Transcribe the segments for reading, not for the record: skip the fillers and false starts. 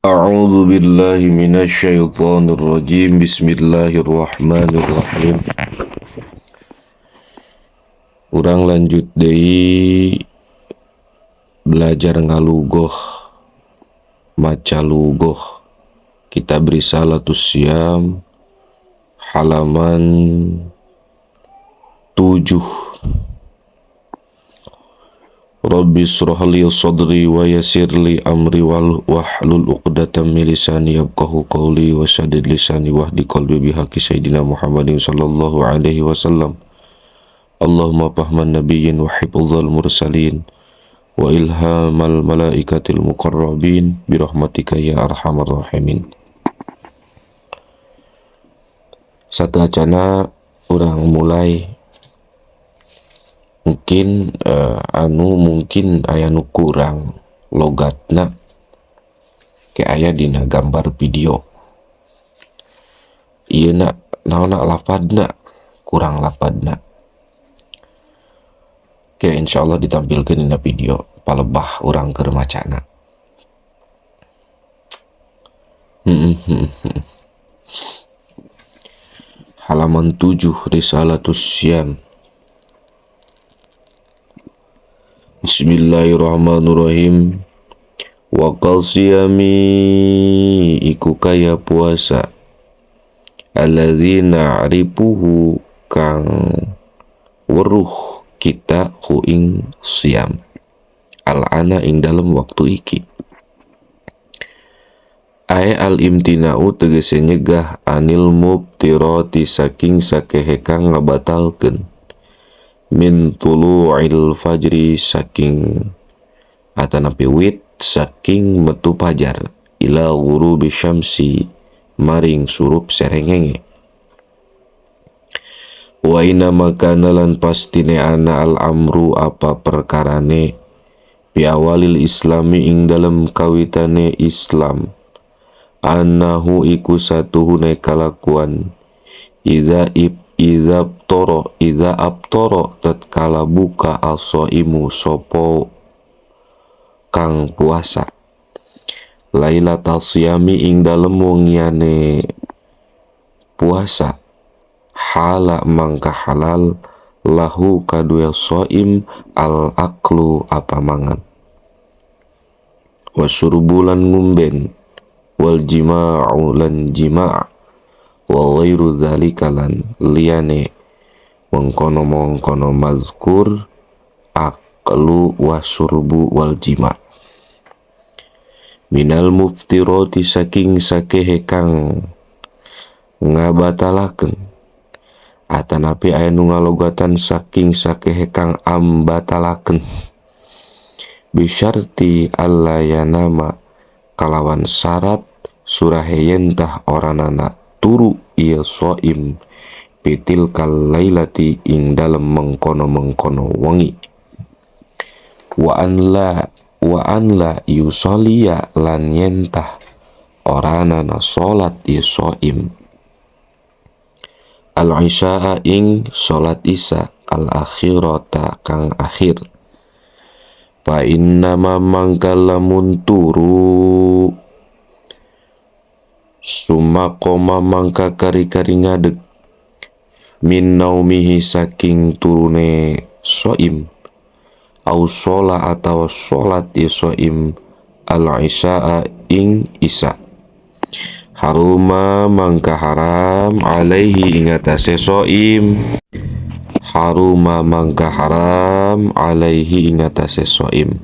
A'udzu billahi minasyaitonir rajim. Bismillahirrahmanirrahim. Urang lanjut deui belajar ngalugoh, maca lugoh Kitab Risalatus Siyam halaman 7. Rabbi israh li sadri wa yassir li amri wahlul 'uqdatam min lisani yafqahu qawli wa saddid lisani wahdi qalbi bihaqqi sayidina Muhammadin sallallahu alaihi wasallam. Allahumma fahman nabiyyin wa hifdzal mursalin wa ilhamal malaikatil muqarrabin bi rahmatika ya arhamar rahimin. Satu acana urang mulai mungkin anu mungkin aya nu kurang logatna ke aya dina gambar video ieu na naonna lafadna kurang lafadna ke insyaallah ditampilkeun dina video palebah urang keur macana. Halaman 7 Risalatus Siyam. Bismillahirrahmanirrahim. Wa qal siyami iku kaya puasa alladzina arifuhu kang weruh kita hu ing siyam al-ana ing dalem waktu iki. Ae al-imtina'u tegese nyegah anil mubtirati saking sakehe kang ngabatalkeun min tulu'il fajri saking atanapi wit saking metu pajar ila ghurubi syamsi maring surup serengenge. Wa inna makana lan pastine ana al amru apa perkarane bi awalil islami ing dalem kawitane Islam annahu iku satuhune kalakuan idza abtoro tatkala buka as-shaimu sopo kang puasa lailatal siyami ing dalem wengiane puasa hala mangka halal lahu kaduwe shaim al aklu apa mangan wasyurbu lan ngumben wal jima'u lan jima' wa ghairu dzalika lan liyane mengkono-mengkono mazkur aklu wasurbu wal jima minal muftirati saking sakehe kang ngabatalaken atanapi aya nu ngalogatan saking sakehe kang ambatalaken bisyarti alla yanama kalawan syarat surahe yentah oranana turu ieu shaim bitilkal lailati ing dalem mengkono-mengkono wengi wa an la yusolliya lan yentah oranana salat ieu shaim al isyaa ing salat isya al akhirata kang akhir fa innama mangka lamun turu summa qoma mangka kari-kari ngadeg min naumihi saking turune shaim au shola atawa sholat ya shaim al isyaa ing isya haruma mangka haram alaihi ing atase shaim haruma mangka haram alaihi ing atase shaim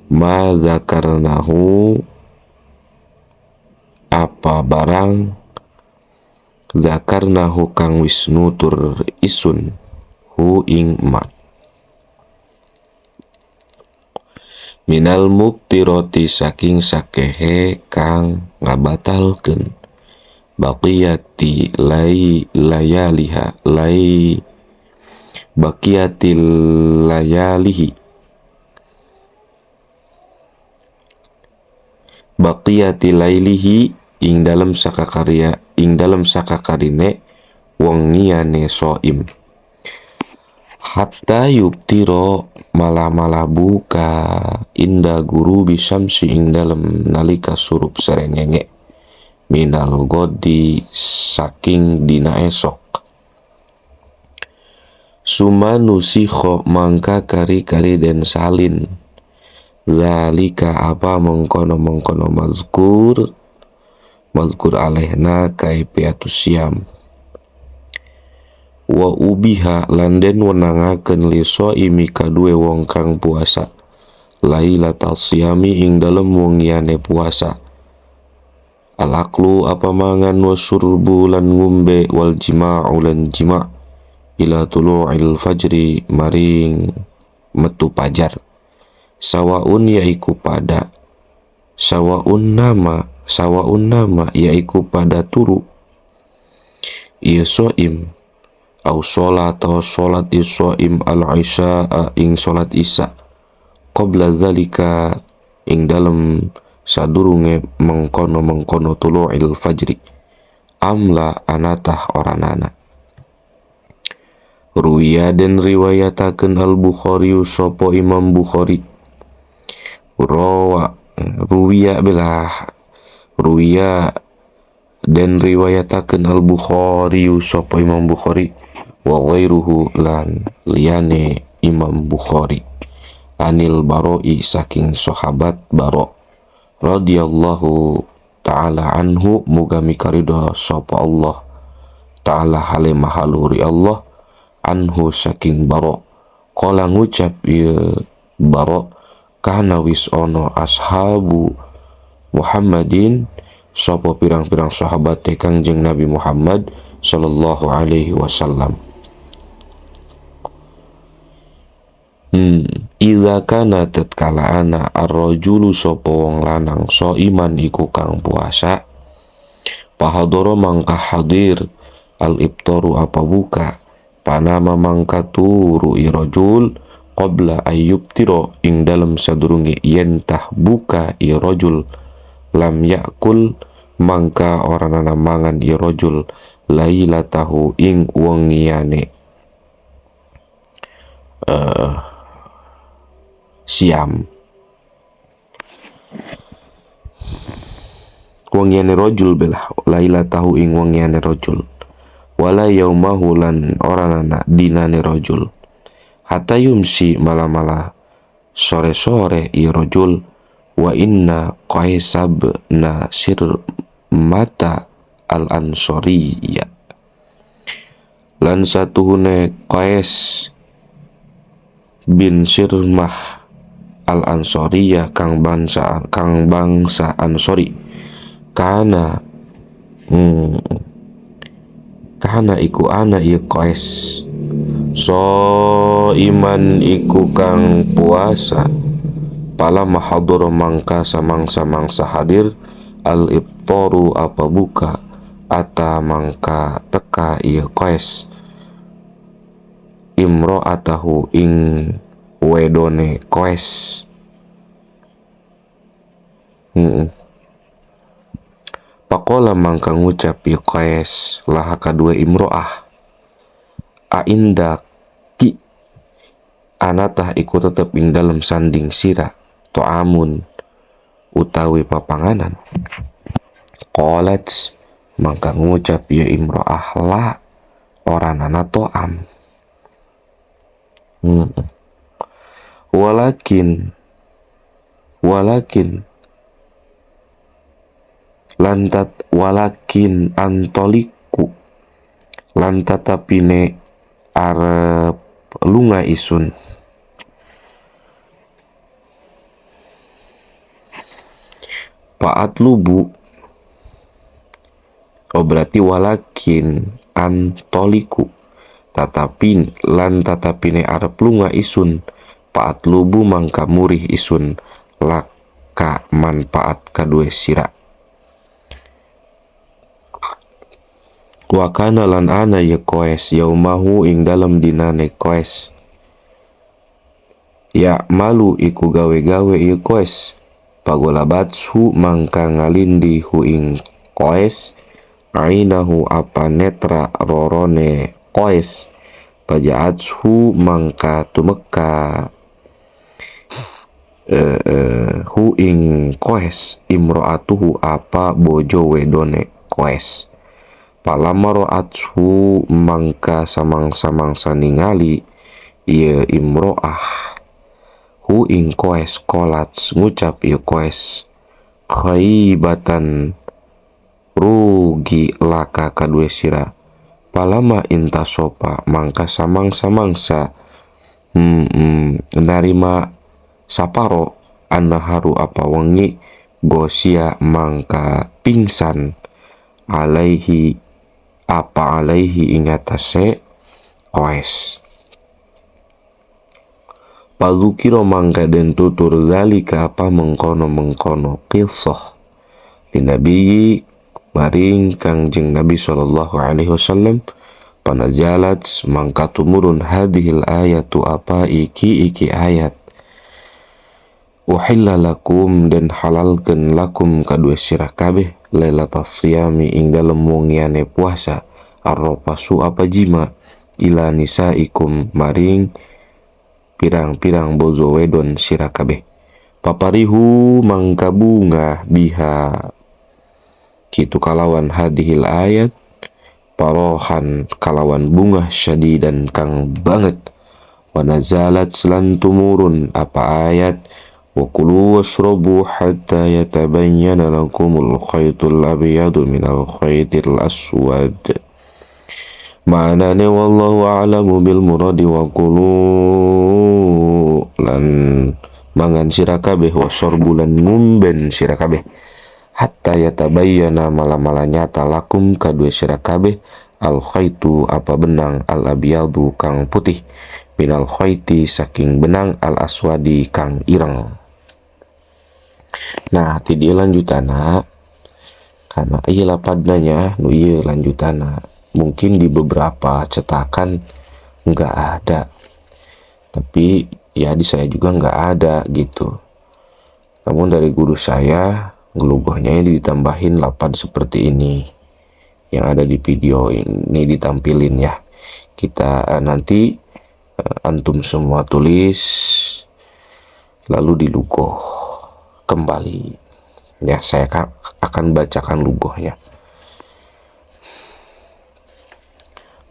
ma zakarnahu apa barang zakarnahu kang wis nutur isun hu ing ma minal mubtirati saking sakehe kang ngabatalkeun baqiyati lai layaliha lai baqiyatil layalihi baqiyati lailihi ing dalem sakakarya ing dalem sakakarine wengiane shaim Hatta yubtiro malah-malah buka inda guru bisamsi ing dalem nalika surup serengenge minal godi saking dina esok. Sumanu sikho mangka kari-kari den salin zalika apa mengkono-mengkono mazkur mazkur alaihna kaifiatus siam. Wa ubiha lan den wenangaken li shaimi kaduwe wong kang puasa lailatal siyami ing dalem wengiyane puasa al aqlu apa mangan wa syurbu lan ngombe wal jima'u lan jima' ila tulu'il fajri maring metu pajar sawaun yaiku pada sawaun nama yaiku pada turu ieu shaim au sholat atau sholat isyaim al-isya ing sholat isya qabla zalika ing dalem sadurunge mengkono-mengkono tulu'il fajri amla anatah oranana. Ruwiya den riwayataken al-Bukhari sapa Imam Bukhari rawa ruwiya belah ruwiya den riwayataken al-Bukhari sapa Imam Bukhari wa ghairuhu lan liyane Imam Bukhari anil Baro'i saking sahabat Baro radhiyallahu taala anhu muga mikaridho sapa Allah taala hale mahaluhuri Allah anhu saking Baro. Qala ngucap ieu Baro kana wis ono ashabu Muhammadin sapa pirang-pirang sahabat Kangjeng Nabi Muhammad sallallahu alaihi wasallam. Idza kana tatkala ana ar-rajulu sapa wong lanang so iman iku kang puasa pahadoro mangka hadir al-iftaru apa buka panama mangka turu irajul qabla ayyubtiro ing dalem sadurunge yentah buka irajul lam yakul mangka ora ana mangan irajul lailatahu ing wengiyane siam wengiyane rajul belah lailatahu ing wengiyane rajul wala yaumahu lan ora ana dinane rajul hatta yumsi malah-malah sore-sore i rajul wa inna Qaisab na Sirmata al-Ansoriya lan satuhune Qais bin Sirmah al-Ansoriya kang bangsa Ansori kana kana iku ana ieu Qais so iman iku kang puasa pala mahadoro mangka samangsa-mangsa hadir al-iftaru apa buka ata mangka teka ieu Qais imro'atahu ing wedone Qais. Pakola mangka ngucap ieu Qais laha kadua imro'ah ainda ki anatah iku tetep ing dalem sanding sira to'amun utawi papanganan. Qalat mangka ngucap ya imro'ah la ora nana to'am. Walakin lantat walakin antoliku lantatapine arep lunga isun paat lubu. Oh berarti walakin antoliku tatapin lan tatapine arep lunga isun paat lubu mangka murih isun laka manfaat kadue sira. Wa kana lan ana ya Qais yaumahu ing dalem dinane Qais ya malu iku gawe-gawe ya Qais pagolabatsu mangka ngalindi hu ing Qais ainahu apa netra rorone Qais Paja'athu mangka tumeka hu ing Qais imro'atuhu apa bojo wedone Qais. Palama ra'athu mangka samang-samangsa ningali ieu imro'ah hu ing Qais qolat ngucap ieu Qais khaibatan rugi laka kadue sira. Palama intasopa mangka samang-samangsa narima saparo annaharu apa wengi gosia mangka pingsan alaihi apa alaihi ingatase Qais. Padzukira mangka den tutur zalika apa mengkono-mengkono qissah linabiyyi maring Kangjeng Nabi sallallahu alaihi wasallam. Panajalat mangka tumurun hadhil ayatu apa iki ayat uhilla lakum dan halalkeun lakum kadue sira kabeh lailatas siyami ing dalem wengiane puasa arrofasu apa jima ila nisaikum maring pirang-pirang bojo wedon sira kabeh. Paparihu mangka bunga biha kitu kalawan hadhil ayat parohan kalawan bunga syadidan kang banget. Wa nazalat lan tumurun apa ayat wa kulu washrabu hatta yatabayyana lakumul khaytul abyadu minal khaytil aswad. Ma'anane wallahu a'lamu bil muradi wa kulu lan mangan sira kabeh wasorbu lan ngumben sira kabeh hatta yatabayyana mala-mala nyata lakum kadue sira kabeh al khaitu apa benang al abyadu kang putih minal khaiti saking benang al aswadi kang ireng. Nah, ti dieu lanjutana karena ieu lapadna nya nu ieu lanjutana mungkin di beberapa cetakan nggak ada, tapi ya di saya juga nggak ada gitu. Namun dari guru saya ngelugohnya ini ditambahin lapad seperti ini yang ada di video ini ditampilin ya. Kita nanti antum semua tulis lalu dilugoh kembali ya. Saya akan bacakan lugohnya.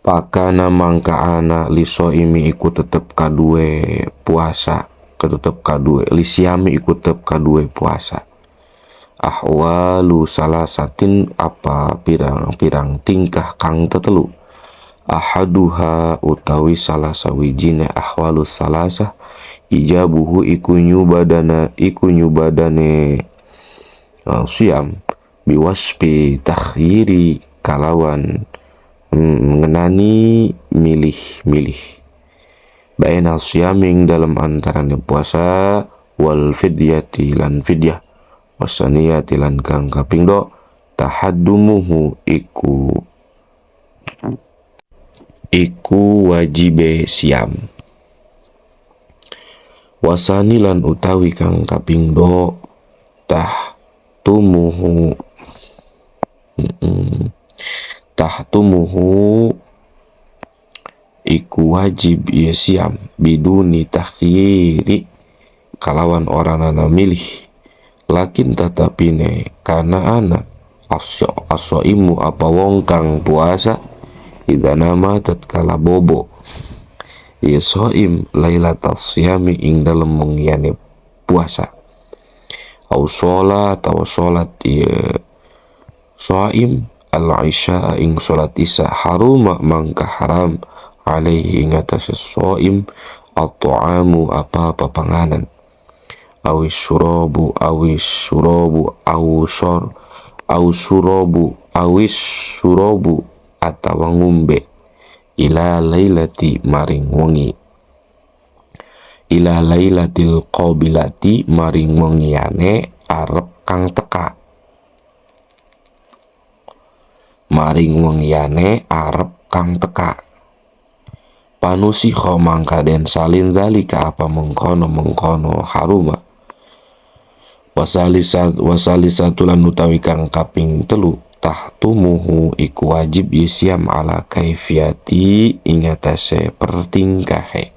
Pakana mangka ana lisoimi iku tetep kadue puasa, tetep kadue lisiami iku tetep kadue puasa. Ahwalu salasatin apa pirang-pirang tingkah kang tetelu. Ahaduha utawi salah sawijine ahwalu salasah ijabuhu iku nyubadana iku nyubadane siam biwaspi takhyiri kalawan mengenani milih-milih bainal siyaming dalam antarane puasa wal fidyati lan fidyah wasaniyati lan kang kaping do tahaddumuhu iku wajibe siam wasani lan utawi kang kaping do tahtumuhu tahtumuhu iku wajib ieu siam biduni takhyiri kalawan oranana milih lakin tatapine kana ana asoimu apa wong kang puasa idza nama tatkala bobo ieu soim lailatas siyami ing dalem wengiane puasa au sholat atau sholat ieu soim al-isya ing sholat isya haruma mangka haram alaihi ing atase soim at-ta'amu apa papanganan awis surabu awis surabu awsor aw surabu awis surabu atawa ngombe ila lailati maring wengi ila lailatil qabilati maring wengiane arep kang teka maring wengiane arep kang teka. Panusikha mangka den salin zalika apa mengkono-mengkono haruma wasalisatu lan utawi kang kaping telu Tahtumuhu iku wajib ye siam ala kaifiyati ing atase pertingkahe.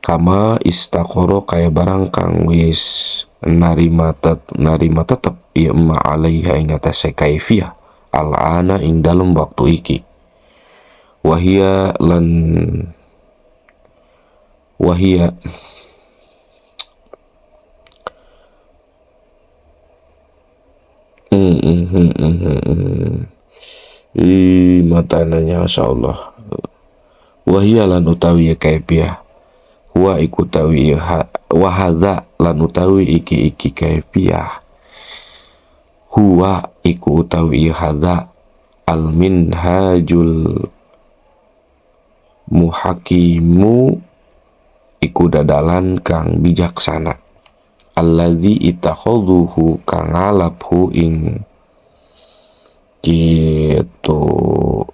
Kama istaqoro kaya barang kang wis narima tetep ya ma alaiha ing atase kaifiyah al'ana ing dalem waktu iki. Wahia lan wahia matananya masyaallah. Wahia lan utawi kaifiyah wa iku tawi wa hadza lan utawi iki iki kaifiyah huwa iku utawi hadza al minhajul muhakimu iku dadalan kang bijaksana alladzi ittakhadhuhu kang ngalaphu ing kitu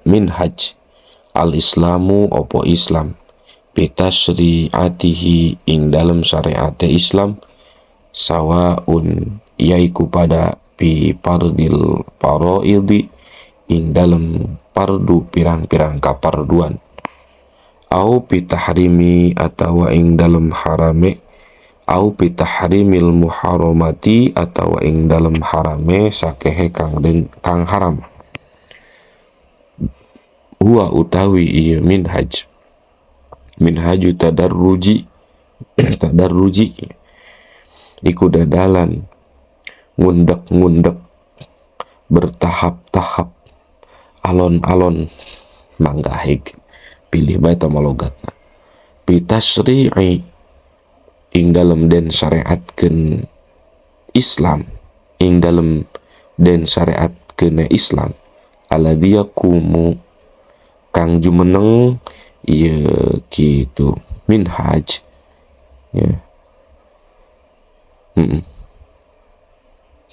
minhaj al islamu opo islam bitasri'atihi ing dalem syariate Islam sawaun yaiku pada bi fardil faraidi ing dalem pardu pirang-pirang kaparduan au bi tahrimi atawa ing dalem harame au bi tahrimil muharramati atawa ing dalem harame sakehe kang kang haram huwa utawi ieu minhaj minhaju tadarruji tadarruji iku dadalan ngundek-ngundek bertahap-tahap alon-alon manggahig pilih bae tama logatna bitasri'i ing dalem den syariatkeun Islam ing dalem den syariatkeun Islam alladzi yaqumu kang jumeneng iya gitu minhaj ya.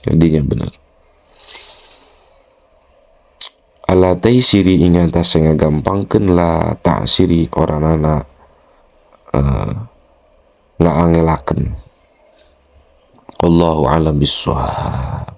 Jadinya benar ala taisiri ing atase ngagampangkeun la ta'siri oranana ngaangelakeun. Allahu a'lam bissawab.